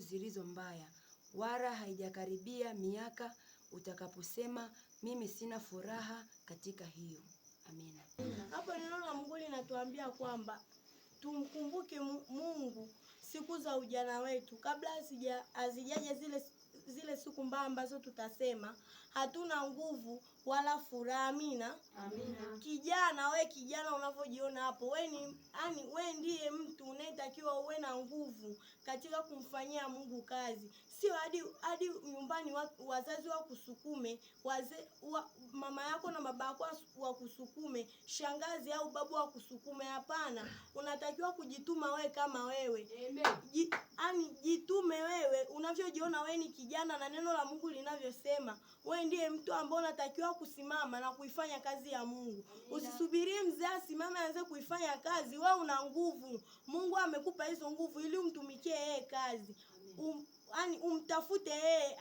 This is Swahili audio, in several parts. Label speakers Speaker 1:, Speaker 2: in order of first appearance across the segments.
Speaker 1: Zilizo mbaya, wala haijakaribia miaka utakaposema mimi sina furaha katika hiyo. Amina.
Speaker 2: Hapo neno la Mungu linatuambia kwamba tumkumbuke Mungu siku za ujana wetu, kabla hazijaja zile siku mbaya ambazo tutasema hatuna nguvu wala furaha. Amina.
Speaker 1: Amina.
Speaker 2: Kijana, we kijana unavyojiona hapo, we ni yani, we ndiye mtu unayetakiwa uwe na nguvu katika kumfanyia Mungu kazi, sio hadi nyumbani wazazi wakusukume, mama yako na baba yako wakusukume, shangazi au babu wakusukume. Hapana, unatakiwa kujituma we kama wewe.
Speaker 1: Amen.
Speaker 2: Jitume wewe unavyojiona we ni kijana, na neno la Mungu linavyosema we ndiye mtu ambaye unatakiwa kusimama na kuifanya kazi ya Mungu. Usisubirie mzee asimame aanze kuifanya kazi. We una nguvu, Mungu amekupa hizo nguvu ili umtumikie yeye kazi. Umtafute yeye,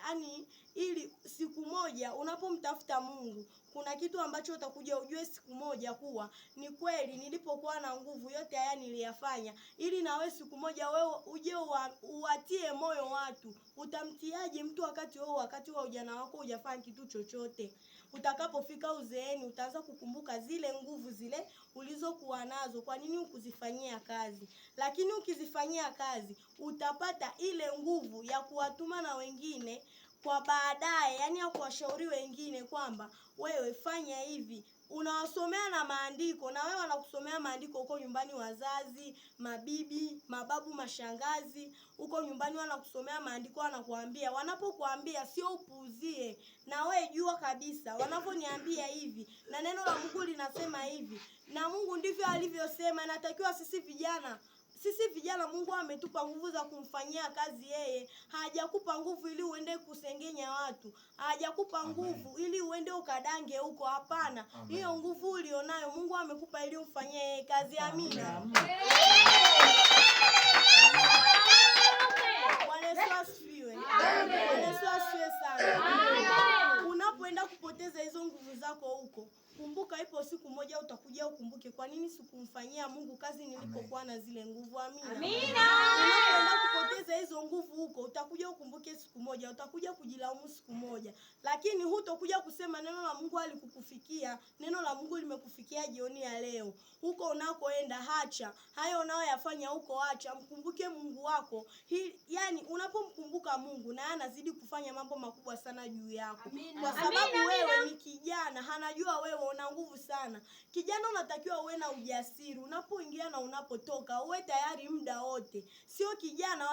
Speaker 2: ili siku moja unapomtafuta Mungu kuna kitu ambacho utakuja ujue siku moja kuwa ni kweli nilipokuwa na nguvu yote haya niliyafanya, ili na wewe siku moja wewe uje uwatie moyo watu. Utamtiaje mtu wakati wewe wakati wa ujana wako hujafanya kitu chochote? Utakapofika uzeeni utaanza kukumbuka zile nguvu zile ulizokuwa nazo, kwa nini hukuzifanyia kazi? Lakini ukizifanyia kazi utapata ile nguvu ya kuwatuma na wengine kwa baadaye, yani ya kuwashauri wengine kwamba wewe fanya hivi. Unawasomea na maandiko, na wewe wanakusomea maandiko huko nyumbani, wazazi, mabibi, mababu, mashangazi huko nyumbani wanakusomea maandiko, wanakuambia. Wanapokuambia sio upuuzie, na wewe jua kabisa wanaponiambia hivi na neno la Mungu linasema hivi, na Mungu ndivyo alivyosema. Natakiwa sisi vijana Mungu ametupa nguvu za kumfanyia kazi yeye. Hajakupa nguvu ili uende kusengenya watu, hajakupa nguvu ili uende ukadange huko, hapana. Hiyo nguvu ulionayo Mungu amekupa ili umfanyie yeye kazi. Amina. Bwana Yesu asifiwe. Bwana Yesu asifiwe sana. Unapoenda kupoteza hizo nguvu zako huko, kumbuka ipo siku moja utakuja ukumbuke kwa nini sikumfanyia Mungu kazi nilipokuwa na zile nguvu. Amina.
Speaker 3: Amina.
Speaker 2: Unapoenda kupoteza hizo nguvu huko, utakuja ukumbuke siku moja, utakuja kujilaumu siku moja, lakini hutokuja kusema neno la Mungu halikukufikia. Neno la Mungu limekufikia jioni ya leo. Huko unakoenda, hacha hayo unayoyafanya huko, acha, mkumbuke Mungu wako. Yani unapomkumbuka Mungu na anazidi kufanya mambo makubwa sana juu yako.
Speaker 1: Amina.
Speaker 2: Kwa sababu
Speaker 3: Amina,
Speaker 2: wewe
Speaker 3: amina.
Speaker 2: ni kijana, anajua wewe una nguvu sana. Kijana unatakiwa uwe na ujasiri unapoingia na unapotoka, uwe tayari muda wote. Sio kijana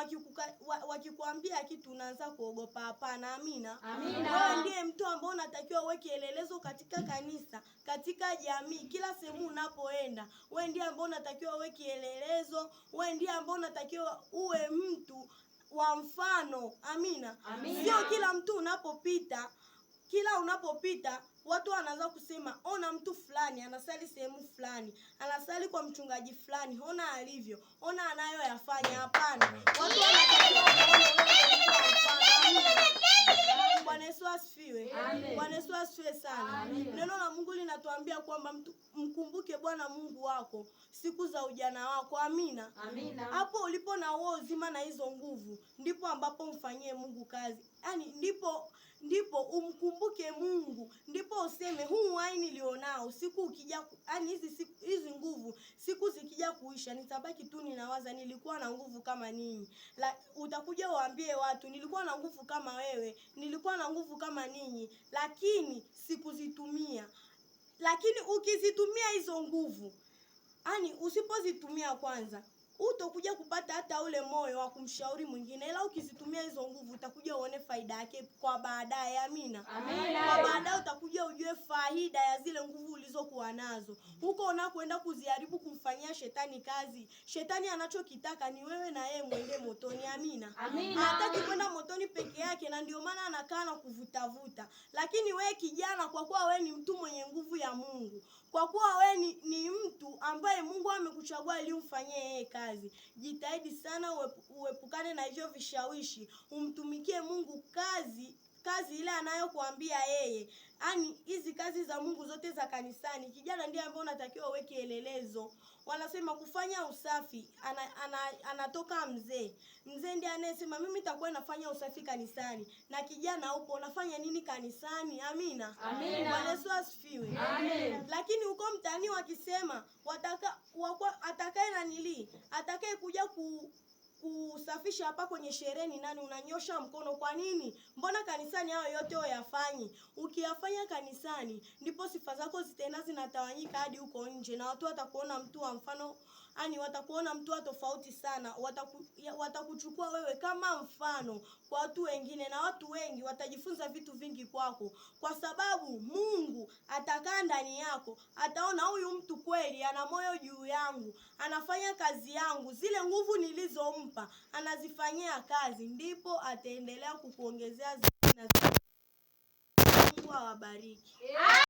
Speaker 2: wakikuambia kitu unaanza kuogopa. Hapana. Amina.
Speaker 3: Amina.
Speaker 2: Wewe ndiye mtu ambaye unatakiwa uwe kielelezo katika kanisa, katika jamii, kila sehemu unapoenda. Wewe ndiye ambaye unatakiwa uwe kielelezo, wewe ndiye ambaye unatakiwa uwe mtu wa mfano. Amina.
Speaker 3: Amina.
Speaker 2: Sio kila mtu unapopita, kila unapopita watu wanaanza kusema ona mtu fulani anasali sehemu fulani, anasali kwa mchungaji fulani, ona alivyo, ona anayoyafanya. Hapana, watu wanatakiwa waone wewe mtu wa mfano. Amina. Bwana Yesu asifiwe. Bwana Yesu asifiwe sana. Neno la Mungu linatuambia kwamba mkumbuke Bwana Mungu wako siku za ujana wako. Amina.
Speaker 3: Amina.
Speaker 2: Hapo ulipo na huo uzima na hizo nguvu, ndipo ambapo mfanyie Mungu kazi. Yaani ndipo umkumbuke Mungu, ndipo useme huu uhai nilionao, siku ukija, yaani hizi siku, hizi nguvu siku zikija kuisha, nitabaki tu ninawaza nilikuwa na nguvu kama ninyi. Utakuja uambie watu nilikuwa na nguvu kama wewe, nilikuwa na nguvu kama ninyi, lakini sikuzitumia. Lakini ukizitumia hizo nguvu, yaani usipozitumia kwanza, utakuja kupata hata ule moyo wa kumshauri mwingine, ila ukizitumia hizo nguvu utakuja uone faida yake kwa baadaye. Amina.
Speaker 3: Amina.
Speaker 2: Kwa baadaye utakuja ujue faida ya zile nguvu ulizokuwa nazo. Huko unakoenda kuziharibu kumfanyia shetani kazi, shetani anachokitaka ni wewe na yeye mwende motoni. Amina.
Speaker 3: Amina.
Speaker 2: Hataki kwenda motoni peke yake, na ndio maana anakaa na kuvutavuta. Lakini we kijana, kwa kuwa we ni mtu mwenye nguvu ya Mungu, kwa kuwa we ni mtu ambaye Mungu amekuchagua ili umfanyie yeye kazi, jitahidi sana uepukane na hivyo vishawishi, umtumikie Mungu kazi kazi ile anayokuambia yeye. Yaani hizi kazi za Mungu zote za kanisani, kijana ndiye ambaye unatakiwa uweke elelezo. Wanasema kufanya usafi, anatoka mzee. Mzee ndiye anayesema mimi nitakuwa nafanya usafi kanisani, na kijana upo unafanya nini kanisani? Amina,
Speaker 1: Amina.
Speaker 2: Bwana Yesu asifiwe.
Speaker 1: Amen.
Speaker 2: Lakini huko mtaani wakisema atakaye nanili atakaye kuja kusafisha hapa kwenye sherehe ni nani? Unanyosha mkono. Kwa nini? Mbona kanisani hayo yote uyafanyi? Ukiyafanya kanisani, ndipo sifa zako zitaenda zinatawanyika hadi huko nje, na watu watakuona mtu wa mfano, yani watakuona mtu wa tofauti sana, watakuchukua wewe kama mfano kwa watu wengine, na watu wengi watajifunza vitu vingi kwako, kwa sababu Mungu atakaa ndani yako, ataona huyu mtu kweli ana moyo juu yangu, anafanya kazi yangu, zile nguvu nilizompa anazifanyia kazi, ndipo ataendelea kukuongezea zaidi na zaidi. Mungu awabariki.